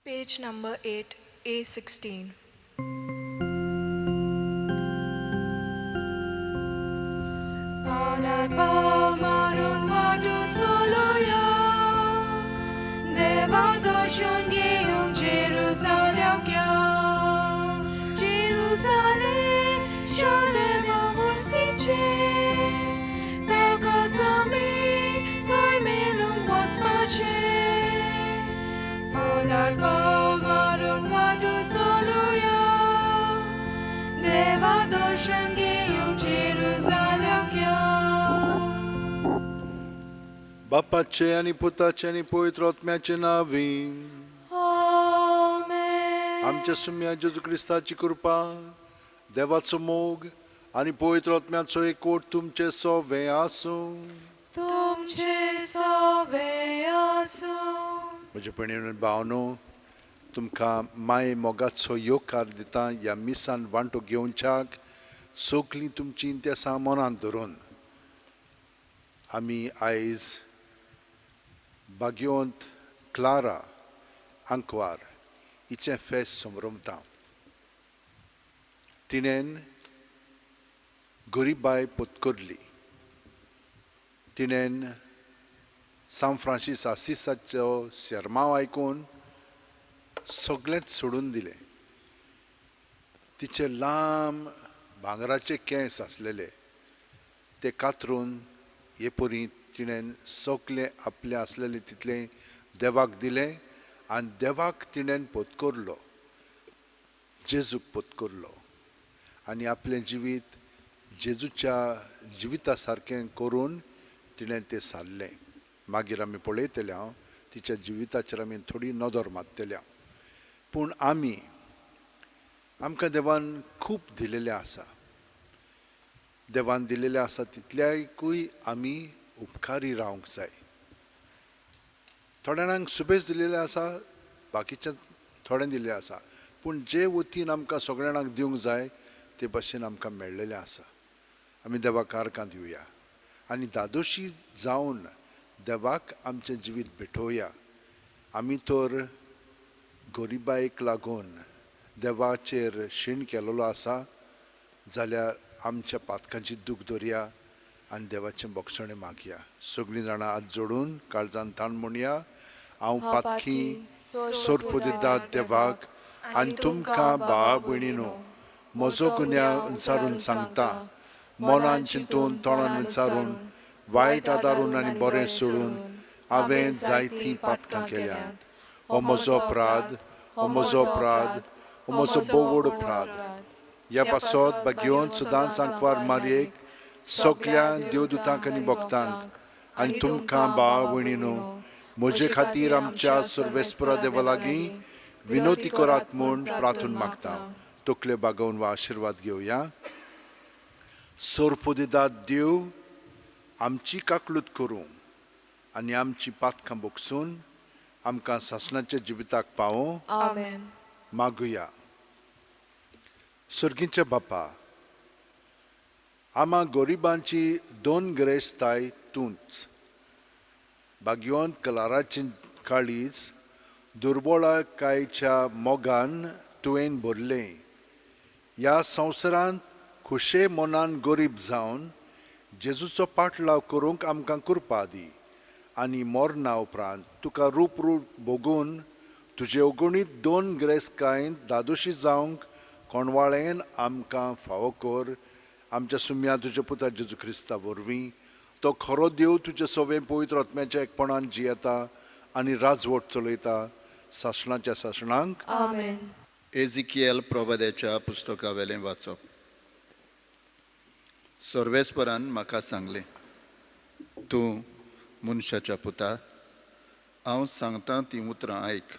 Page number 8, A16. पावलार पाव मारून वाटू चलोया, देवा दर्शन घेवंक जेरुजाल्याक या. जेरुजालेम शार देवा वस्तीचें, ताकाच आमी थंय मेळूंक वचपाचें. पावलार पाव मारून वाटू चलोया, देवा दर्शन घेवंक जेरुजाल्याक या. बापाचे आनी पुताचे आनी पवित्र आत्म्याचे नांवी. आमेन. आमच्या सुम्या जेजू क्रिस्ताची कृपा, देवाचो मोग आनी पवित्र आत्म्याचो एकवट तुमचे सोवे आसूं. तुमचे सोवे आसूं. म्हजे भयणी भावनो, तुमकां माये मोगाचो येवकार दिता ह्या मिसान वांटो घेवच्याक. सगळीं तुमचीं इंतेसां मनांत धरून आमी आयज भाग्यवंत क्लारा आंकवार हिचें फेस्त समरमता. तिणेन गरिबाय पत्करली. तिणेन सांत फ्रांसीस आसिसाचो शेरमांव आयकून सगळेंच सोडून दिलें. तिचे लांब भांगराचे केंस आसलेले, ते कातरून हे परी तिणेन सगळें आपलें आसलेलें तितलें देवाक दिलें आनी देवाक तिणेन पत्करलो, जेजूक पत्करलो आनी आपलें जिवीत जेजूच्या जिविता सारकें करून तिणें तें सारलें. मागीर आमी पळयतले हांव तिच्या जिविताचेर आमी थोडी नदर मारतले. पूण आमी आमकां देवान खूब दिलेलें आसा. देवान दिलेलें आसा तितल्याकूय आमी उपकारी रावंक जाय. थोड्या जाणांक सुबेज दिलेलें आसा, बाकीच्या थोडें दिल्लें आसा, पूण जे वतीन आमकां सगळ्या जाणांक दिवंक जाय ते भाशेन आमकां मेळ्ळेलें आसा. आमी देवाक आर्गां दिवया आनी धादोशी जावन देवाक आमचें जिवीत भेटोवया. आमी तर गरिबायेक लागून देवाचेर शीण केलेलो आसा जाल्यार आमच्या पातकांची दूख दवरया आनी देवाचें बोगसणें मागया. सगळीं जाणां हात जोडून काळजान ताण म्हणया, हांव पातकी सोरपुदिदाद देवाक आनी तुमकां भावा भयणीनो म्हजो गुन्यांव विचारून सांगता. मनान चिंतून, तोंडान विचारून, वायट आदारून आनी बरें सोडून हांवें जायतीं पातकां केल्यांत. हो म्हजो अपराध, हो म्हजो अपराध, हो म्हजो भोव व्हड अपराध. ह्या पासत भाग्योन सदांच आंकवार मारयेक, सगल्या देवदूतांक आनी भक्तांक आनी तुमकां भावा भयणीनो म्हजे खातीर आमच्या सर्वेस्परा देवा लागीं विनोती करात म्हूण प्रार्थून मागता. तकले बागोवन वा आशिर्वाद घेवया. सोरपुदिदाद देव आमची काकलूत करूं आनी आमची पातकां बोगसून आमकां सासणाच्या जिविताक पावों. आमेन. मागुया. सर्गीच्या बापा, आमा गरिबांची दोन गिरेस्ताय तूंच. भाग्यवंत कलाराची काळीज दुर्बळकायच्या मोगान तुवें भरलें. ह्या संवसारांत खुशे मनान गरीब जावन जेजूचो पाटलाव करूंक आमकां कृपा दी आनी मरणा उपरांत तुका रूप रूप भोगून तुजे अगणीत दोन गिरेस्तकायेंत धादोशी जावंक कोणवाळेन आमकां फावो कर. आमच्या सुम्या तुज्या पुता जेजू क्रिस्ता वरवीं. तो खरो देव, तुजे सवें पवित्र आत्म्याच्या एकपणान जियेता आनी राजवट चलयता सासणाच्या सासणांक. आमेन. एजिकियल प्रबोध्याच्या पुस्तकावेलें वाचप. सर्वेस्परान म्हाका सांगलें, तूं मनशाच्या पुता, हांव सांगता तीं उतरां आयक.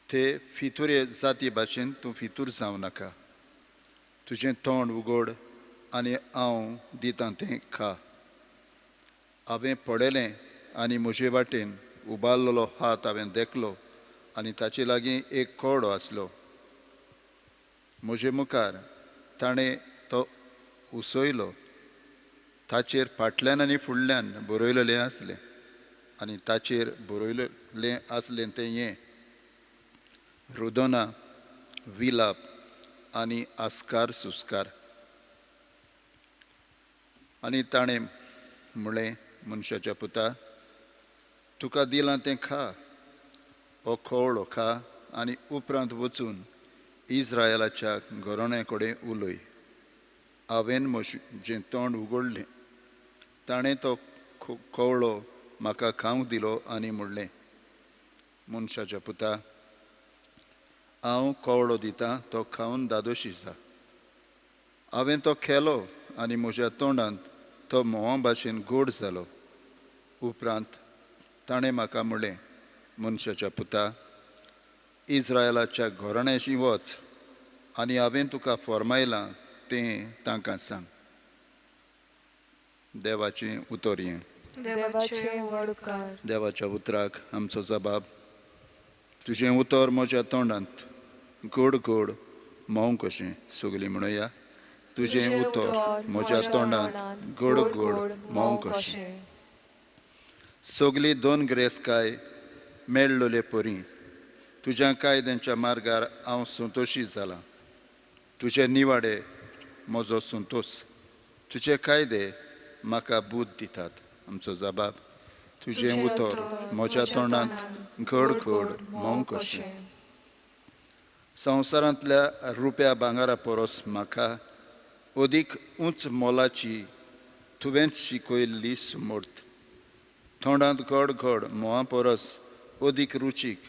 ते फितुरे जाती भाशेन तूं फितूर जावं नाका. तुजें तोंड उगड आनी हांव दितां तें खा. हांवें पळयलें आनी म्हजे वाटेन उबारलेलो हात हांवें देखलो आनी ताचे लागीं एक कोडो आसलो. म्हजे मुखार ताणें तो उसयलो. ताचेर फाटल्यान आनी फुडल्यान बरयलेलें आसलें आनी ताचेर बरयलेलें आसलें तें हें. रुदना, विलाप आनी आस्कार सुस्कार. आनी ताणें म्हणलें, मनशाच्या पुता, तुका दिलां तें खा, हो खवळो खा आनी उपरांत वचून इस्रायलाच्या घराण्या कडेन उलय. हांवें म्हजें तोंड उगडलें, ताणें तो खवळो म्हाका खावंक दिलो आनी म्हणलें, मनशाच्या पुता, हांव कवळो दितां, तो खावन दादोशी जा. हांवें तो खेलो आनी म्हज्या तोंडांत तो म्होंवा भाशेन गोड जालो. उपरांत ताणें म्हाका म्हणलें, मनशाच्या पुता, इस्रायलाच्या घराण्याशी वच आनी हांवें तुका फर्मायलां तें तांकां सांग. देवाचें उतर हें. देवाचे वडकार. देवाच्या उतराक आमचो जबाब. तुजें उतर म्हज्या तोंडांत गोड गोड म्होंव कशें. सगलीं म्हणुया, तुजें उतर म्हज्या तोंडांत गोड गोड म्होंव कशें. सगली दोन ग्रेसकाय मेळ्ळोले परी तुज्या कायद्यांच्या मार्गार हांव संतोशी जालां. तुजे निवाडे म्हजो संतोश, तुजे कायदे म्हाका बूद दितात. आमचो जबाब. तुजें उतर म्हज्या तोंडांत गोड गोड म्होंव कशें. संवसारांतल्या रुप्या भांगरा परस म्हाका अदीक उंच मोलाची तुवेंच शिकयल्ली सुमूर्त. तोंडांत गोड गोड म्होंवा परस अदीक रुचीक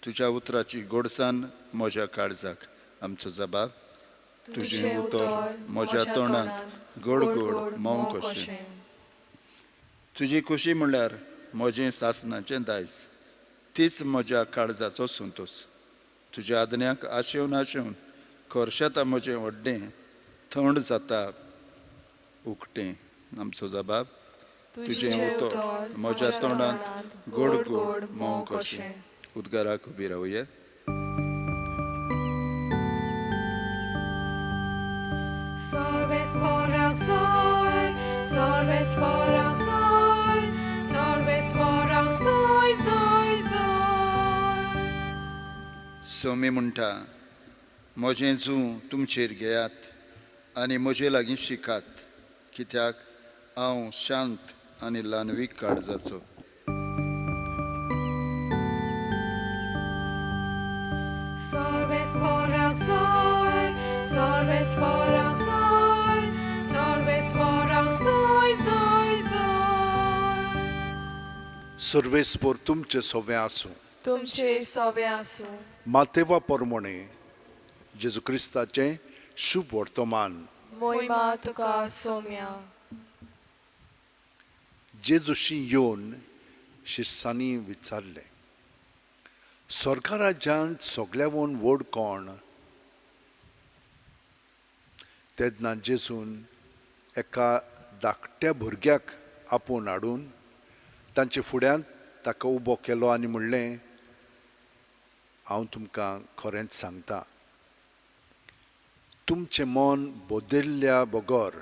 तुज्या उतराची गोडसाण म्हज्या काळजाक. आमचो जबाब. तुजें उतर म्हज्या तोंडांत गोड गोड म्होंव कशें. तुजी खुशी म्हणल्यार म्हजें सासणाचें दायज, तीच म्हज्या काळजाचो संतोश. तुज्या आदन्याक आशेवन आशेवन खर्शेता म्हजें व्हड्डें, थंड जाता उकटें. आमचो जबाब. तुजें उतर म्हज्या तोंडांत गोड गोड म्होंव कशें. उद्गाराक उबी रावया. सोमी म्हणटा, म्हजें जूं तुमचेर घेयात आनी म्हजे लागीं शिकात, कित्याक हांव शांत आनी ल्हानवीक काळजाचो. सर्वेस्पोर तुमचे सोवे आसूं. तुमचे सोवे आसूं. मातेवा परमणे जेजू क्रिस्ताचें शुभ वर्तमान. मोहिमा तुका सोम्या. जेजूशी येवन शिरसांनी विचारलें, स्वर्गा राज्यांत सगळ्यावून व्हड कोण? तेन्ना जेजून एका धाकट्या भुरग्याक आपोवन हाडून तांचे फुड्यांत ताका उबो केलो आनी म्हणलें, हांव तुमकां खरेंच सांगता, तुमचें मन बदल्ल्या बगर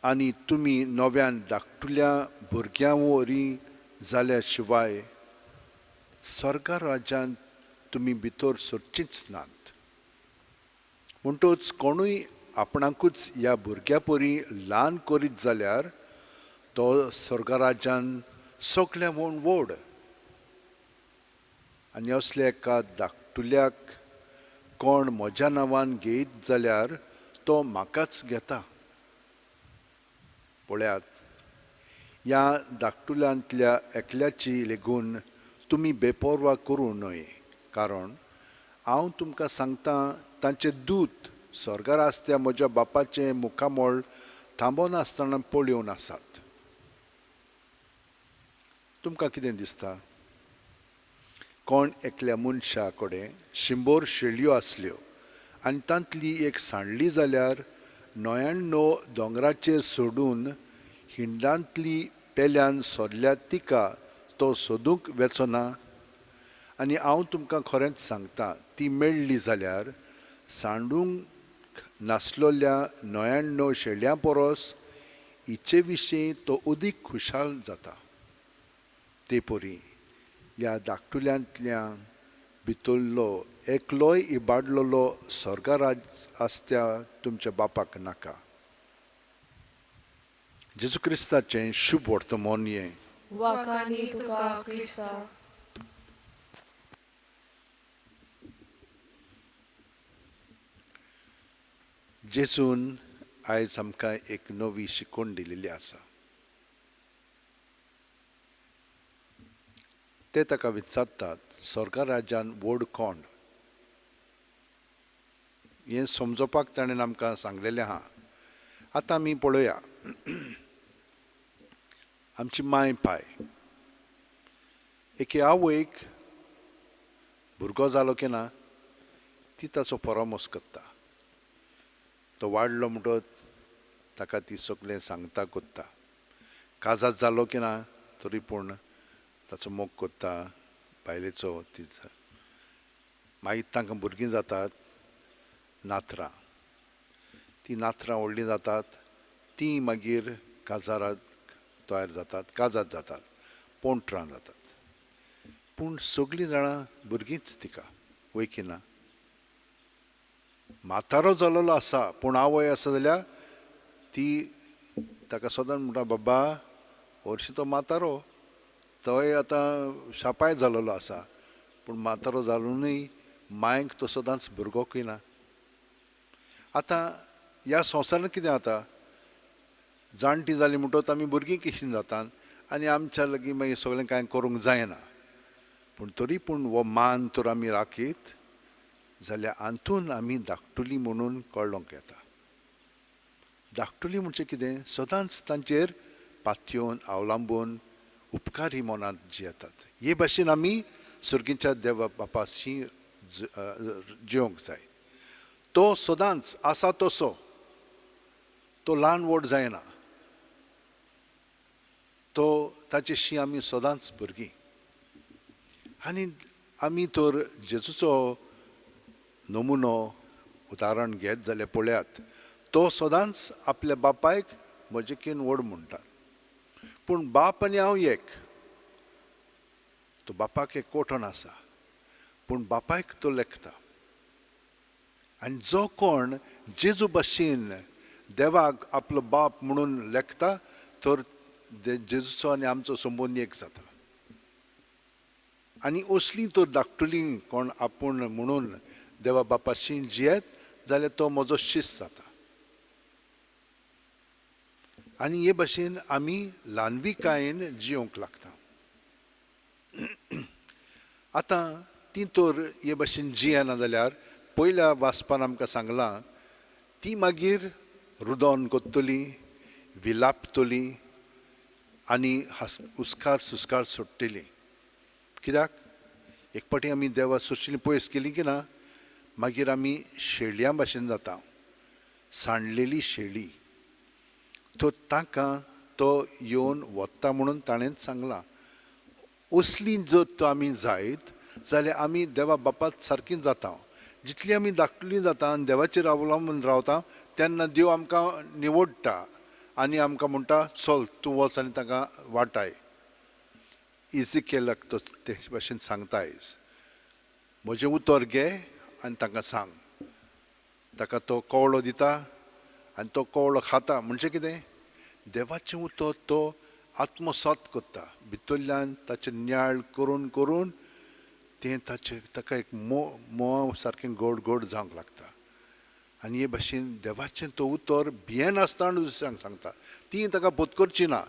आनी तुमी नव्यान धाकटुल्या भुरग्यां वरी जाल्या शिवाय स्वर्गा राज्यांत तुमी भितर सरचींच नात. म्हणटच कोणूय आपणाकूच ह्या भुरग्या परी ल्हान करीत जाल्यार तो स्वर्गा राज्यान सगळ्या म्हूण व्हड. आनी असल्या एका धाकटुल्याक कोण म्हज्या नांवान घेयत जाल्यार तो म्हाकाच घेता. पळयात, ह्या धाकटुल्यांतल्या एकल्याची लेगून तुमी बेपर्वा करूं न्हय, कारण हांव तुमकां सांगता, तांचे दूत स्वर्गार आसत्या म्हज्या बापाचें मुखामळ थांबनासतना पळोवन आसात. तुमकां कितें दिसता? कोण एकल्या मनशा कडेन 100 शेळयो आसल्यो आनी तांतली एक सांडली जाल्यार 99 दोंगराचेर सोडून हिंडांतली पेल्यान सोदल्या तिका तो सोदूंक वेचो ना? आनी हांव तुमकां खरेंच सांगता, ती मेळ्ळी जाल्यार सांडूंक नासलोल्या 99 शेळयां परस हिचे विशीं तो अदीक खुशाल जाता. ते परी ह्या धाकटुल्यांतल्या भितरलो एकलोय इबाडलेलो स्वर्गा आसत्या तुमच्या बापाक नाका. जेजू क्रिस्ताचें शुभ वर्तमान हें. वाखाणी तुका क्रिस्ता. जेजून आयज आमकां एक नवी शिकवण दिलेली आसा. ते ताका विचारतात, स्वर्गा राज्यान व्हड कोण? हें समजोवपाक ताणें आमकां सांगलेलें आहा. आतां आमी पळोवया आमची माय पाय. एके आवयक भुरगो जालो की ना ती ताचो परामर्श करता. तो वाडलो म्हणटच ताका ती सगळें सांगता कोत्ता. काजाद जालो की ना तरी पूण ताचो मोग कोत्ता बायलेचो. ती मागीर तांकां भुरगीं जातात नातरां. ती नातरां व्हडलीं जातात, तीं मागीर काजाराक तयार जातात, काजार जातात, पोंटरां जातात. पूण सगळीं जाणां भुरगींच तिका वय की ना. म्हातारो जालोलो आसा पूण आवय आसा जाल्यार ती ताका सदांच म्हणटा, बाबा हरशीं तो म्हातारो, तोय आतां शापाय जालोलो आसा, पूण म्हातारो जालूनय मायक तो सदांच भुरगो ना. आतां ह्या संवसारांत कितें जाता, जाणटी जाली म्हणटकच आमी भुरगीं कशीं जातात आनी आमच्या लागीं मागीर सगळें कांय करूंक जायना. पूण तरी पूण हो मान तर आमी राखीत जाल्यार हातून आमी धाकटुली म्हणून कळोंक येता. धाकटुली म्हणजे कितें, सदांच तांचेर पातयेवन अवलंबून उपकारी मनांत जियेतात. हे भाशेन आमी सर्गीच्या देवा बापाशी जिवंक जाय. तो सदांच आसा तसो, तो ल्हान व्हड जायना. तो ताचेशी आमी सदांच भुरगीं. आनी आमी तर जेजूचो नमुनो उदाहरण घेत जाल्यार पळयात, तो सदांच आपल्या बापायक म्हजेकीन व्हड म्हणटा. पूण बाप आनी हांव एक. तो बापाक एक कोठण आसा पूण बापायक तो लेखता. आनी जो कोण जेजू भाशेन देवाक आपलो बाप म्हणून लेखता तर जेजूचो आनी आमचो संबंद एक जाता. आनी असली तर धाकटुली कोण आपूण म्हणून देवा बापाशी जियेत जाल्यार तो म्हजो शिस्त जाता. आनी हे भाशेन आमी ल्हानविकायेन जियोंक लागता. आतां ती तर हे भाशेन जियेना जाल्यार पयल्या वाचपान आमकां सांगलां ती मागीर रुदोन कोत्तली, विलापतली आनी हुस्कार सुस्कार सोडटली. कित्याक एक फावटी आमी देवा सोंशिल्ली पयस केली की ना मागीर आमी शेळयां भाशेन जाता, सांडलेली शेळी. तो तांकां तो येवन वता म्हणून ताणेंच सांगलां. असली जर तो आमी जायत जाल्यार आमी देवा बापात सारकी जाता. जितली आमी धाकटुली जाता आनी देवाचेर अवलंबून रावता तेन्ना देव आमकां निवडटा आनी आमकां म्हणटा चल तूं वच आनी तांकां वाटाय. इजिकेलाक तो ते भाशेन सांगता आयज, म्हजें उतर घे आनी तांकां सांग. ताका तो कवळो दिता आनी तो कवळो खाता. म्हणजे कितें, देवाचें उतर तो आत्मसात करता, भितरल्यान ताचें नियाळ करून करून तें ताचें ताका एक मोव सारकें गोड गोड जावंक लागता. आनी हे भाशेन देवाचें तो उतर भियेनासतना दुसऱ्यांक सांगता. ती ताका पोतकरची ना,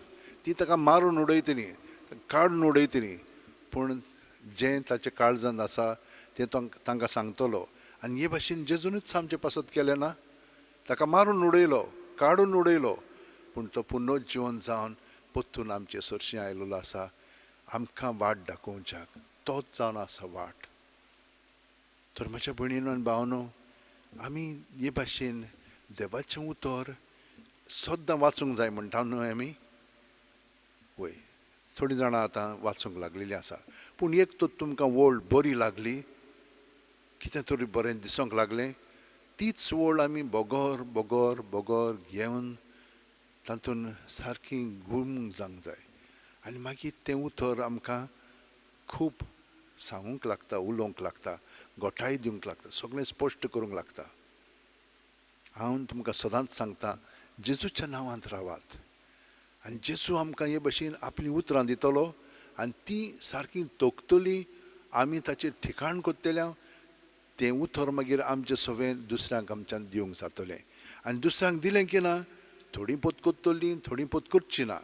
ती ताका मारून उडयतली, काडून उडयतली, पूण जें ताचें काळजांत आसा तें तांकां सांगतलो. आनी हे भाशेन जेजूनच आमचें पासत केलें ना, ताका मारून उडयलो, काडून उडयलो, पूण तो पुनर्जिवन जावन परतून आमचे सरशीं आयलेलो आसा आमकां वाट दाखोवच्याक. तोच जावन आसा वाट. तर म्हज्या भयणीनो आनी भावनो, आमी हे भाशेन देवाचें उतर सद्दां वाचूंक जाय म्हणटा न्हय आमी. वय, थोडीं जाणां आतां वाचूंक लागलेलीं आसा, पूण एक तर तुमकां वळ बरी लागली, कितें तरी बरें दिसूंक लागलें, तीच वळ आमी बोगोर बोगोर बोगोर घेवन तातूंत सारकी गूम जावंक जाय. आनी मागीर तें उतर आमकां खूब सांगूंक लागता, उलोवंक लागता, गोठाय दिवंक लागता, सगळें स्पश्ट करूंक लागता. हांव तुमकां सदांच सांगता, जेजूच्या नांवांत रावात आनी जेजू आमकां हे भशेन आपलीं उतरां दितलो आनी तीं सारकीं तोखतलीं. आमी ताचेर ठिकाण करतल्या तें उतर मागीर आमचें सगळें दुसऱ्यांक आमच्यान दिवंक जातलें. आनी दुसऱ्यांक दिलें की ना, थोडीं पोत करतलीं, थोडीं पोत करचीं ना,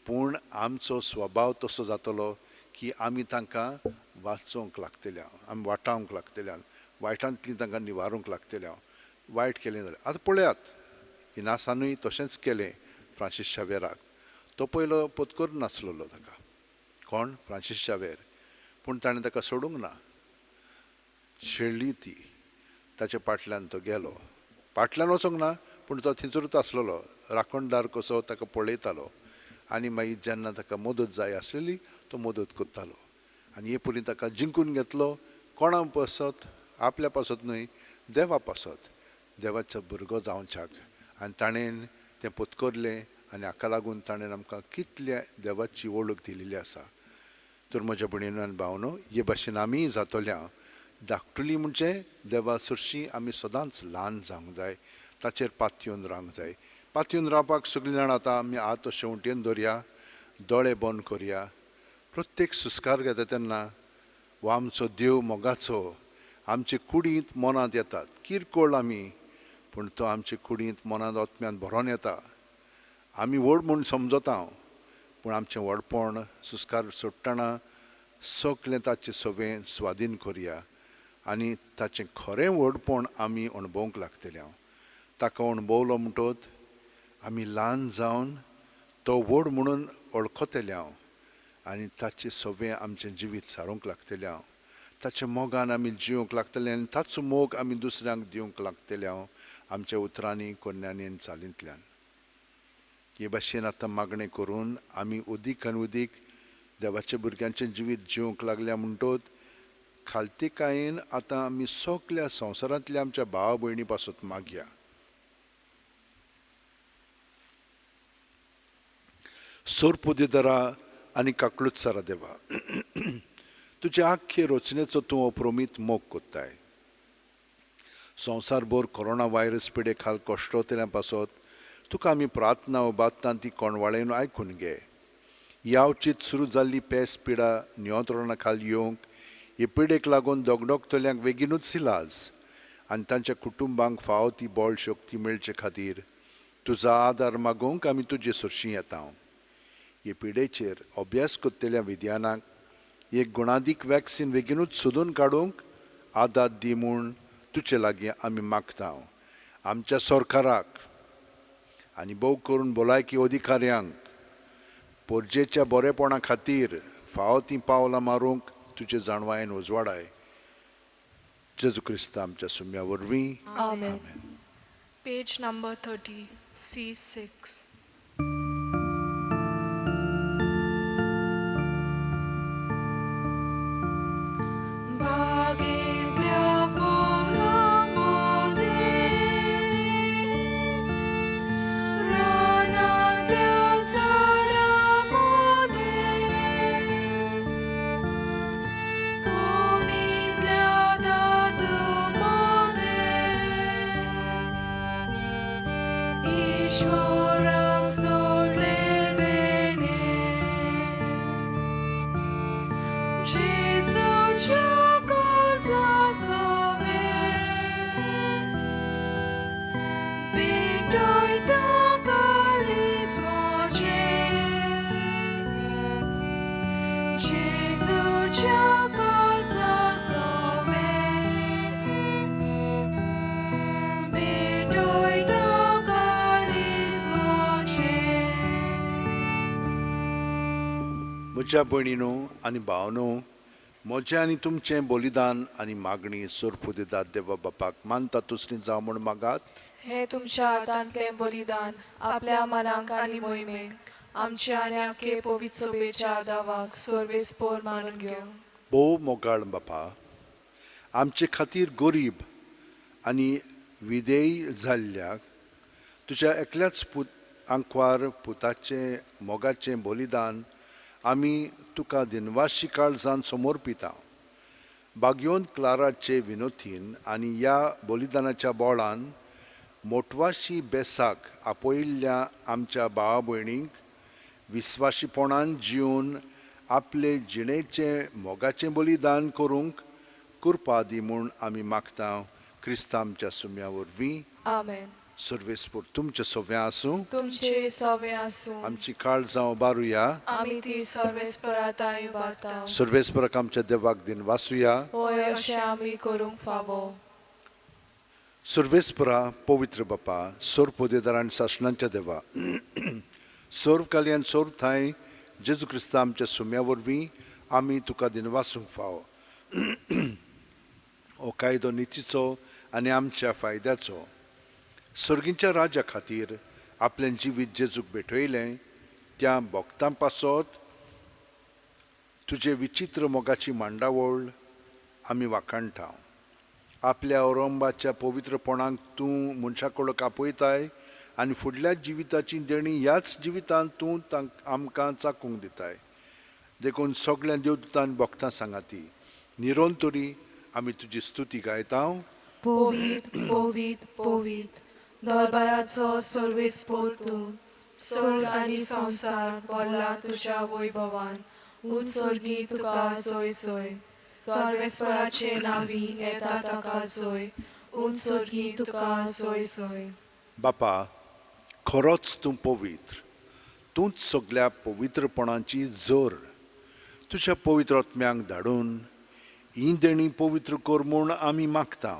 पूण आमचो स्वभाव तसो जातलो की आमी तांकां वाचोवंक लागतल्या, आमी वाटावंक लागतल्या, वायटांतलीं तांकां निवारूंक लागतल्या. वायट केलें जाल्यार आतां पळयात, इनासानूय तशेंच केलें फ्रांसीस शावेराक. तो पयलो पोतकर नासलेलो ताका, कोण? फ्रांसीस शावेर. पूण ताणें ताका सोडूंक ना, शेळ्ळी ती, ताच्या फाटल्यान तो गेलो. फाटल्यान वचोंक ना, पूण तो थंयसरूच आसलेलो, राखणदार कसो ताका पळयतालो. आनी मागीर जेन्ना ताका मदत जाय आसलेली तो मदत करतालो. आनी हे परी ताका जिंकून घेतलो. कोणा पासत? आपल्या पासत न्हय, देवा पासत, देवाचो भुरगो जावच्याक. आनी ताणें तें पत्करलें आनी हाका लागून ताणें आमकां कितल्या देवाची वळख दिलेली आसा. तर म्हज्या भयणीनो आनी भावनो, हे भाशेन आमीय जातल्या. धाकटुली म्हणजे देवा सरशीं आमी सदांच ल्हान जावंक जाय, ताचेर पातयेवन रावंक जाय. पातयेवन रावपाक सगळीं जाणां आतां आमी हात शेंवटेन धरया, दोळे बंद करया. प्रत्येक सुस्कार घेता तेन्ना हो आमचो देव मोगाचो आमचे कुडींत मनांत येतात. किरकोळ आमी, पूण तो आमचे कुडींत मनांत आत्म्यान भरोन येता. आमी व्हड म्हूण समजता, पूण आमचें व्हडपण सुस्कार सोडटना सगळें ताचें सगळें स्वाधीन करया आनी ताचें खरें व्हडपण आमी अणभवंक लागतलें. ताका अणभवलो म्हणटत आमी ल्हान जावन तो व्हड म्हणून वळखतले हांव आनी ताचें सगळें आमचें जिवीत सारूंक लागतलें हांव. ताच्या मोगान आमी जिवंक लागतले आनी ताचो मोग आमी दुसऱ्यांक दिवंक लागतले हांव, आमच्या उतरांनी, कोन्यांनी आनी चालींतल्यान. हे भाशेन आतां मागणें करून आमी उदीक आनी उदीक देवाच्या भुरग्यांचें जिवीत जिवंक लागल्या म्हणटत खालतीकायेन आतां आमी सगल्या संवसारांतल्या आमच्या भाव भयणी पासत मागया. सोरपुदेदरा आनी काकलुत्सरा देवा, तुजे आख्खे रचनेचो तूं अप्रोमीत मोग कोत्ताय. संवसारभर कोरोना व्हायरस पिडे खाल कश्टोतल्या पासत तुका आमी प्रार्थना उबारता ती कोणवाळेन आयकून घे. यावचीत सुरू जाल्ली पेस पिडा नियंत्रणा खाल येवंक हे पिडेक लागून दगदगतल्यांक बेगीनूच इलाज आनी तांच्या कुटुंबांक फावो ती बळ शक्ती मेळचे खातीर तुजो आदार मागोवंक आमी तुजे सरशीं येता. हे पिडेचेर अभ्यास करतल्या विद्यानाक एक गुणादीक वॅक्सिन बेगीनूच सोदून काडूंक आदार दी म्हूण तुजे लागीं आमी मागता. आमच्या सरकाराक आनी भोव करून भलायकी अधिकाऱ्यांक पोरजेच्या बरेपणा खातीर फावो तीं पावलां मारूंक तुजे जाणवायेन उजवाडाय. जेजू क्रिस्त आमच्या सुम्या वरवीं, आमेन. आमेन. Page number 30, C6. बागेंतल्या फुलां मदें, रानांतल्या झाडां मदें, कोणींतल्या दादू मदें, ईश्वराक सोडलें देणें. जेजूच्या काळजा सवें, पेटयता काळीज म्हजें. जेजूच्या काळजा सवें, पेटयता काळीज म्हजें. म्हज्या भयणीनो आनी भावनो, म्हजें आनी तुमचें बलिदान आनी मागणी सोरपुदेदाद देवा बापाक मानता तुसली जावं म्हूण मागात. हे तुमच्या हातांतलें बलिदान आपल्या मनाक आनी मोहिमेक आमच्या आनी आखे पवित्र सभेच्या दावाक सर्वेस्पोर मानून घेवं. भोव मोगाळ बापा, आमचे खातीर गरीब आनी विधेय जाल्ल्याक तुज्या एकल्याच पूत आंकवार पुताचें मोगाचें बलिदान आमी तुका दिनवाशी काळजान समर्पिता. बागयोन क्लाराचे विनोतीन आनी ह्या बलिदानाच्या बोळान मोटवाशी बेसाक आपयिल्ल्या आमच्या भावा भयणींक विस्वाशीपणान जिवन आपले जिणेचें मोगाचें बलिदान करूंक कृपा दी म्हूण आमी मागता क्रिस्ता आमच्या सुम्या वरवीं. आमेन. सर्वेस्पोर तुमचें सव्यां आसूं. तुमचे सवे आसूं. आमची काळजां उबारुया. आमी ती सर्वेस्पराताय उबारता. सर्वेस्पराक आमच्या देवाक दिन वासुया. होय, अशें आमी करूंक फावो. सर्वेस्परा, पवित्र बापा, सर्व पदेदार आनी सासणांच्या देवा, सर्व काली आनी सर्व थांय जेजू क्रिस्ता आमच्या सुम्या वरवीं आमी तुका दिनवासूंक फावो. हो कायदो नितीचो आनी आमच्या फायद्याचो. सर्गींच्या राजा खातीर आपलें जिवीत जेजूक भेटयलें त्या भक्तां पासत तुजे विचित्र मोगाची मांडावळ आमी वाखाणटा. आपल्या औरंबाच्या पवित्रपणाक तूं मनशा कडलो कापयताय आनी फुडल्या जिविताची देणी ह्याच जिवितांत तूं आमकां चाकूंक दिताय. देखून सगळ्या देवदूतान भक्तां सांगाती निरोन तरी आमी तुजी स्तुती गायता. पोवीत पोवीत पोवीत दरबाराचो सर्वेस्पोर तूं, स्वर्ग आनी संवसार भरला तुज्या वैभवान. उंच स्वर्गी तुका सोय सोय, सर्वेस्पराचे नांवी येता ताका सोय, उंच स्वर्गी तुका सोय सोय. बापा, खरोच तूं पवित्र, तूंच सगल्या पवित्रपणाची जोर. तुज्या पवित्र आत्म्यांक धाडून ही देणी पवित्र कर म्हूण आमी मागता.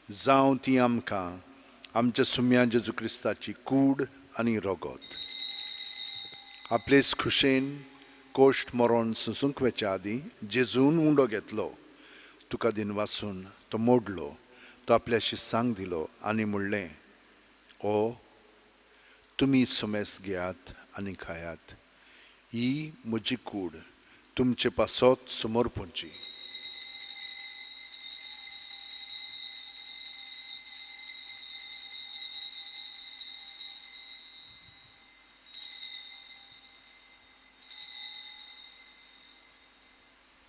जावं ती आमकां आमच्या सुम्या जेजू क्रिस्ताची कूड आनी रगत. आपलेच खुशेन कोश्ट मरोन सुसूंक वेच्या आदीं जेजून उंडो घेतलो, तुका दिनवासून तो मोडलो, तो आपल्याशी सांग दिलो आनी म्हणलें, ओ तुमी सुमेस घेयात आनी खायात, ही म्हजी कूड तुमचे पासत समर्पणची.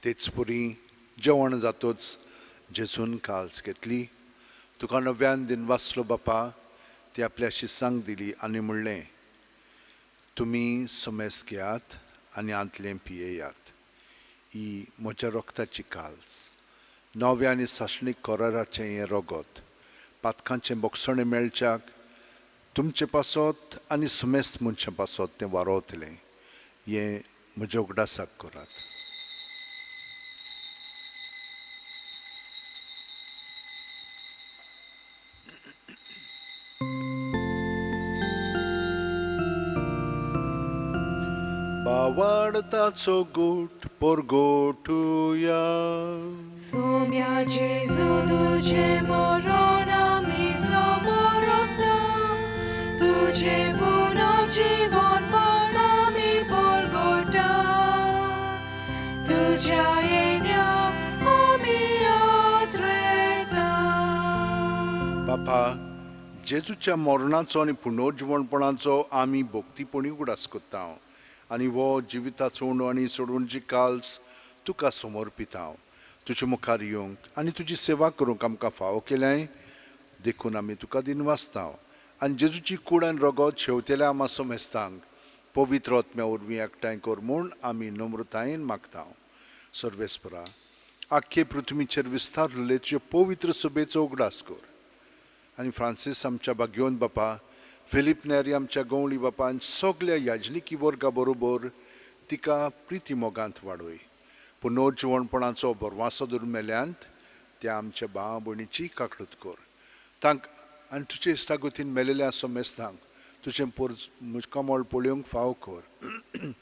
तेच पुरी जेवण जातोच जेजून काल्स घेतली, तुका नव्यान दिन वाचलो बापा, ती आपल्याशी सांग दिली आनी म्हणलें, तुमी सुमेस घेयात आनी आंतलें पियेयात, ही म्हज्या रक्ताची काल्स, नव्या आनी सासणीक कराराचें हें रगत, पातकांचें बोगसणें मेळच्याक तुमचे पासत आनी सुमेस्त मनशां पासत तें वारोवतलें, हें म्हज्या उगडासाक करात. बावाडताचो गोट पोरगोटुया. सोम्या जेजू तुझे मरण आमी समर्पता, तुझे पुनर्जीवनपण आमी परगटा, तुझ्या येण्याक आमी आत्रेता. बापा, जेजूच्या मरणाचो आनी पुनर्जीवनपणाचो आमी भक्तीपणी उगडास करता आनी हो जिविताचो उणो आनी सोडवणची काल्स तुका समर्पिता. तुजे मुखार येवंक आनी तुजी सेवा करूंक आमकां फावो केल्याय, देखून आमी तुका दिनवासता. आनी जेजूची कूड आनी रगत शेवतेल्या आमा समेस्तांक पवित्र आत्म्या वरवीं एकठांय कर म्हूण आमी नम्रतायेन मागता. सर्वेस्परा, आख्खे पृथ्वीचेर विस्तारलेले तुजे पवित्र सभेचो उगडास कर आनी फ्रांसीस आमच्या बागयोन बापा, फिलीप नेरी आमच्या गवळी बापा आनी सगल्या याजनिकी वर्गा बरोबर तिका प्रिती मोगांत वाडय. पुनर्जिवणपणाचो बरवासो धरून मेल्यांत त्या आमच्या भाव भयणीची काकळूत कर. तांक आनी तुजे इश्टागतीन मेलेल्या समेस्तांक तुजें पोर कमळ पळोवंक फाव कर.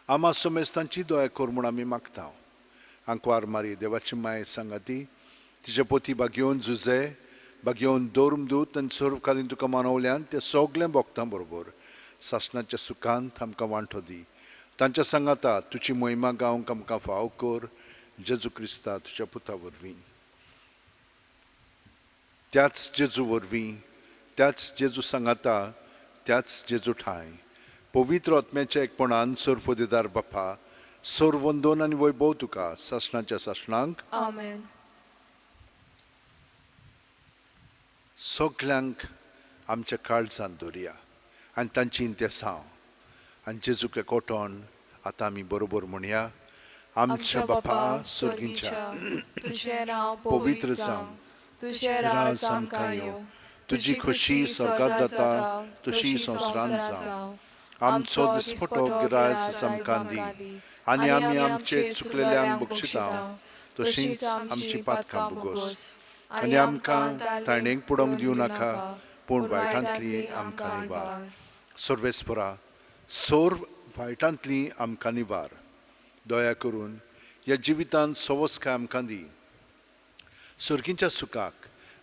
आमा समेस्तांची दया कर म्हूण आमी मागता. आंकवार मारी देवाची माय सांगाती, तिचे पोती बागयोवन जुजे बागयोवन धर्मदूत आनी सर्वकालीन तुका मानवल्यान ते सगळें भोगतां बरोबर सासणाच्या सुखांत आमकां वांटो दी. तांच्या सांगाता तुजी मोहिमा गावंक आमकां फाव कर, जेजू क्रिस्ता तुज्या पुता वरवीं. त्याच जेजू वरवीं, त्याच जेजू सांगाता, त्याच जेजू ठांय पवित्र आत्म्याच्या एकपणान सर्वपदेदार बापा, सोर वंदोन आनी वैभव तुका सासणाच्या सासणांक. आमेन. सगल्यांक आमच्या काळजांत दवरया आनी तांची इंतेसांव आनी जेजूक एकवटोन आतां आमी बरोबर म्हणया. आमच्या बापा सर्गींच्या, तुझें नांव पवित्र जावं, तुझें राज आमकां येवं, तुजी खुशी स्वर्गात जाता तशी संवसारांत जावं. आमचो दिसपटो गिरायस आमकां दी आनी आमी आमचे चुकलेल्यांक बक्षिता तशींच आमची पातकां भोगोस आनी आमकां ताणेक पडोवंक दिवं नाका, पूण वायटांतली आमकां निवार. सर्वेस्परा, सर्व वायटांतली आमकां निवार. दया करून ह्या जिवितांत सवस्काय आमकां दी. सर्गींच्या सुखाक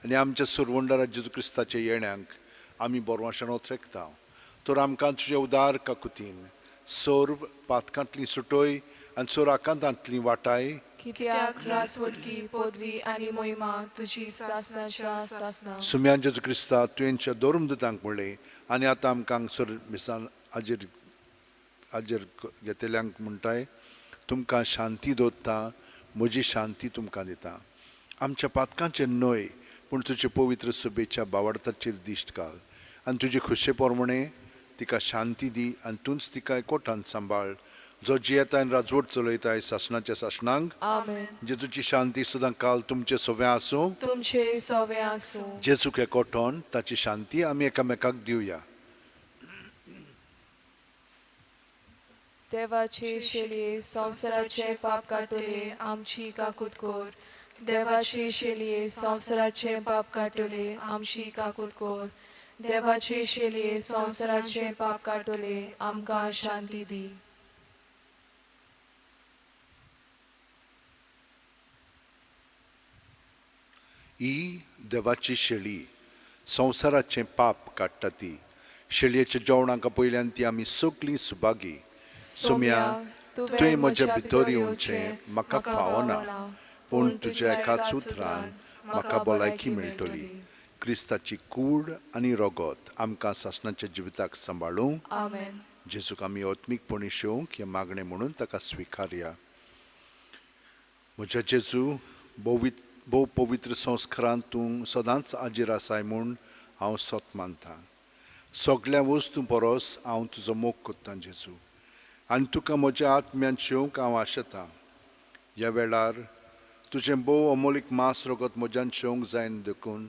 आनी आमच्या सुरवंडरा जेजू क्रिस्ताच्या येण्यांक आमी बरवाशान ओथरेकता. तर आमकां तुज्या उदार काकुतीन सर्व पातकांतली सुटोय आनी सोर आकांतांतली वाटाय. कित्याक रासवटकी पदवी आनी मोहिमा तुजी सासनाच्या सासना. सुम्यान जेजू क्रिस्ता, तुवेंच्या धर्मदूतांक म्हणलें आनी आतां आमकां हांगसर मिसान हाजेर हाजेर घेतल्यांक म्हणटाय, तुमकां शांती दवरता, म्हजी शांती तुमकां दिता. आमच्या पातकांचेर न्हय, पूण तुजे पवित्र सभेच्या बावडताचेर दिश्ट घाल आनी तुजे खुशे प्रमाणे तिका शांती दी आनी तूंच तिका एकवटान सांबाळ, जो जियेता आनी राजवट चलयताय सासणाच्या सासणांक. आमेन. जेजूची शांती सदां काल तुमचे सव्या आसूं. तुमचे सवे आसूं. जेजूक एकवटोन ताची शांती आमी एकामेकाक दिवया. देवाचे शेलये संवसाराचे पाप काटोले, आमची काकूत कोर. देवाचे शेलये संवसाराचे पाप काटोले, आमची काकूत कोर. देवाचे शेलये संवसाराचे पाप काटोले, आमकां शांती दी. ही देवाची शेळी संवसाराचें पाप काडटा. ती शेळयेच्या जेवणाक पयल्यान ती आमी सगळीं सुभागी. सोम्या, तुवें म्हज्या भितर येवचें म्हाका फावना, पूण तुज्या एकाच उतरान म्हाका भलायकी मेळटली. क्रिस्ताची कूड आनी रगत आमकां सासणाच्या जिविताक सांबाळूं. आमेन. जेजूक आमी आत्मीकपणी शेवंक हें मागणें म्हणून ताका स्विकारया. म्हज्या जेजू, भोव पवित्र संस्कारांत तूं सदांच हाजीर आसाय म्हूण हांव सत मानता. सगळ्या वस्तूं परस हांव तुजो मोग करतां जेजू, आनी तुका म्हज्या आत्म्यान शेवंक हांव आशेतां. ह्या वेळार तुजें भोव अमोलीक मांस रगत म्हज्यान शेवंक जायना, देखून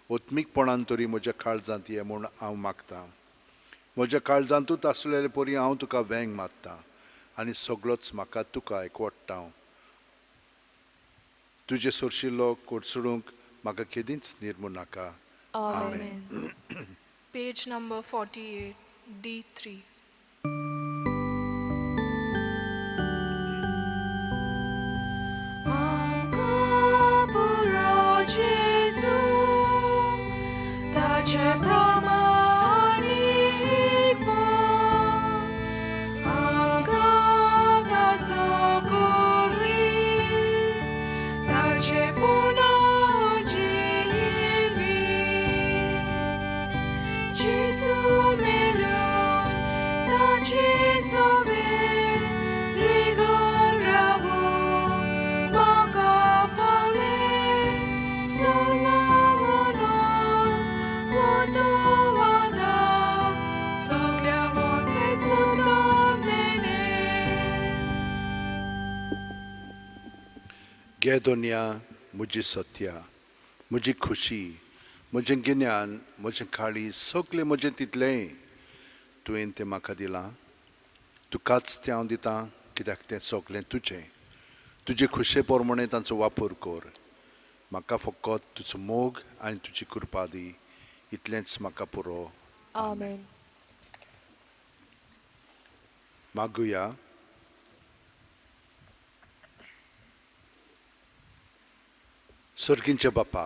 आत्मीकपणान तरी म्हज्या काळजांत ये म्हूण हांव मागतां. म्हज्या काळजांतूच आसलेले परी हांव तुका वेंग मारतां आनी सगळोच म्हाका तुका एकवटता. तुजे सोरशिल्लो कोडसडूंक म्हाका केदींच निर्मू नाका. आमेन. Page number 48, D3. आमकां पुरो जेजू, ताचे प्रमाणीकपण आमकां ताचो कुरीस, ताचे पुनर्जिवीत. जेजू मेलून ताचे सवे रिगोन रावून म्हाका फावलें सर्वांवनच वतो वादा सगल्या वटेन उत्तम देणें. गे दोनया, म्हजी सत्या, म्हजी खुशी, म्हजें गिन्यान, म्हजें काळीज, सगळें म्हजें तितलेंय तुवें तें म्हाका दिलां. तुकाच तें हांव दितां, कित्याक तें सगळें तुजें. तुजे खुशे प्रमाणे तांचो वापर कर. म्हाका फकत तुजो मोग आनी तुजी कृपा दी, इतलेंच म्हाका पुरो. आमेन. मागुया. सर्गींचे बापा,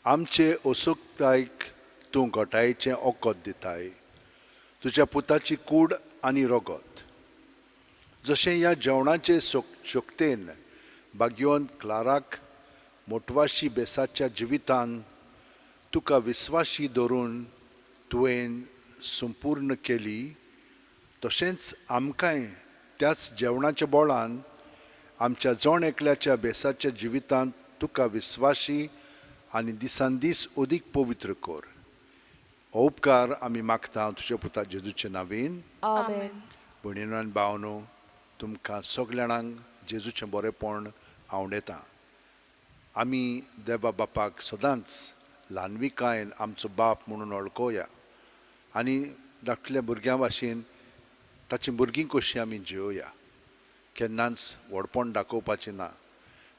आमचे असुकतायक तूं घटायेचें ओकद दिताय, तुज्या पुताची कूड आनी रगत. जशें ह्या जेवणाचे शक्तेन भाग्यवंत क्लाराक मोटवाशी बेसाच्या जिवितान तुका विस्वाशी धरून तुवें संपूर्ण केली, तशेंच आमकांय त्याच जेवणाच्या बोळान आमच्या जण एकल्याच्या बेसाच्या जिवितांत तुका विस्वाशी आनी दिसान दीस अदीक पवित्र कर. हो उपकार आमी मागता तुज्या पुता जेजूचे नांवेन. आमेन. भयणीनो आनी भावनो, तुमकां सगल्या जाणांक जेजूचें बरेंपण आवडटा. आमी देवा बापाक सदांच ल्हानविकायेन आमचो बाप म्हणून वळखोया आनी धाकटुल्या भुरग्यां भाशेन ताचीं भुरगीं कशीं आमी जियोया. केन्नाच व्हडपण दाखोवपाचें ना,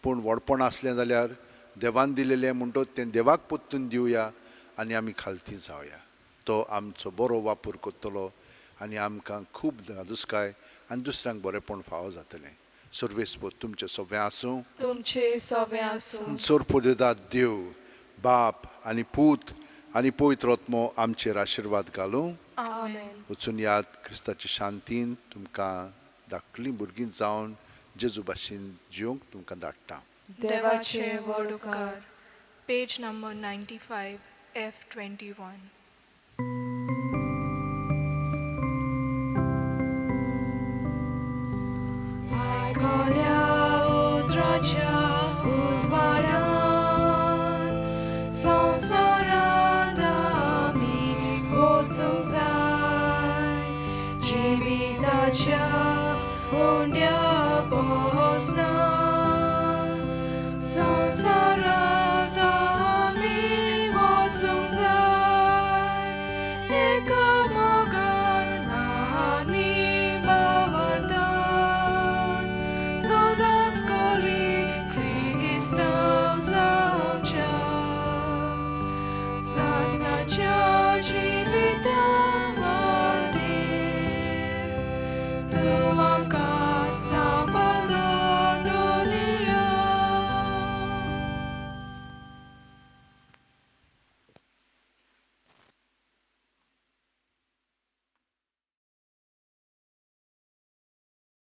पूण व्हडपण आसलें जाल्यार देवान दिलेलें म्हणटच तें देवाक परतून दिवया आनी आमी खालती जावया. तो आमचो बरो वापर करतलो आनी आमकां खूब धादोसकाय आनी दुसऱ्यांक बरेंपण फावो जातलें. सर्वेस्पर तुमचें सगळें आसूं, तुमचे सगळें आसूं. चोरपुदेदात देव बाप आनी पूत आनी पवित्र आत्मो आमचेर आशिर्वाद घालूं. आमेन. वचून याद क्रिस्ताचे शांतीन तुमकां धाकटुलीं भुरगीं जावन जेजू भाशेन जिवंक तुमकां धाडटा. देवाचे व्हड उपकार. Page number 95, F21. आयकल्या उतराच्या उजवाडान संवसारांत आमी वचूंक जाय, जिविताच्या उंड्या पर्यंत.